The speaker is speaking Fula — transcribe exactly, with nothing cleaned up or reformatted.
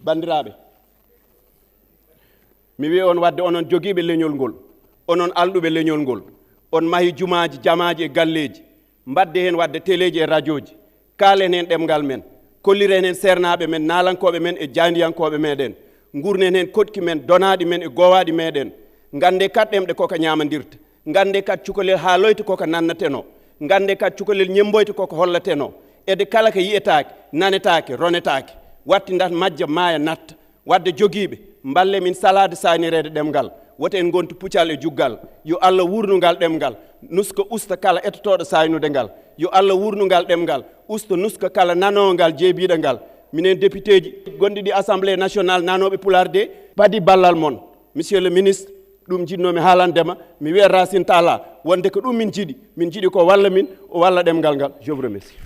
Banndiraaɓe, mi wiya on wadde onon jogiiɓe leñol ngol, onon alɗuɓe leñol ngol, on mahi jumaaji, jamaaji e galleeji, mbadde heen wadde teleeji e rajooji, kaalen heen ɗemngal men, kolliren heen seernaaɓe men, naalankooɓe men e jaayndiyankooɓe meɗen, ngurnen heen koɗki men, donaaɗi men e goowaaɗi meɗen. Nganndee kadi ɗemɗe ko ka ñaamandirta, nganndee kadi cukalel haaloyta ko ka nannatenoo, nganndee kadi cukalel ñemmboyta ko ka hollatenoo. Ede kala ka yiyetaake, nanetaake, ronetaake, wattindat majja maaya natta. Wadde jogiiɓe, mballe min salaade saaynireede ɗemngal. Woto en ngontu pucal e juggal. Yo Allah wuurnu ngal ɗemngal, nuska usta kala etotooɗo saaynude ngal. Yo Allah wuurnu ngal ɗemngal, usta nuska kala nanoowo ngal, jeebiiɗo ngal. Minen depiteeji gonɗi ɗi Assemblée nationale nanooɓe Pulaar de, padi ballal mon. Monsieur le ministre, ɗum njiɗnoomi haalande ma, mi wiya Racine Talla, wonde ko ɗum min njiɗi. Min njiɗi ko walla min, o walla ɗemngal ngal. Je vous remercie.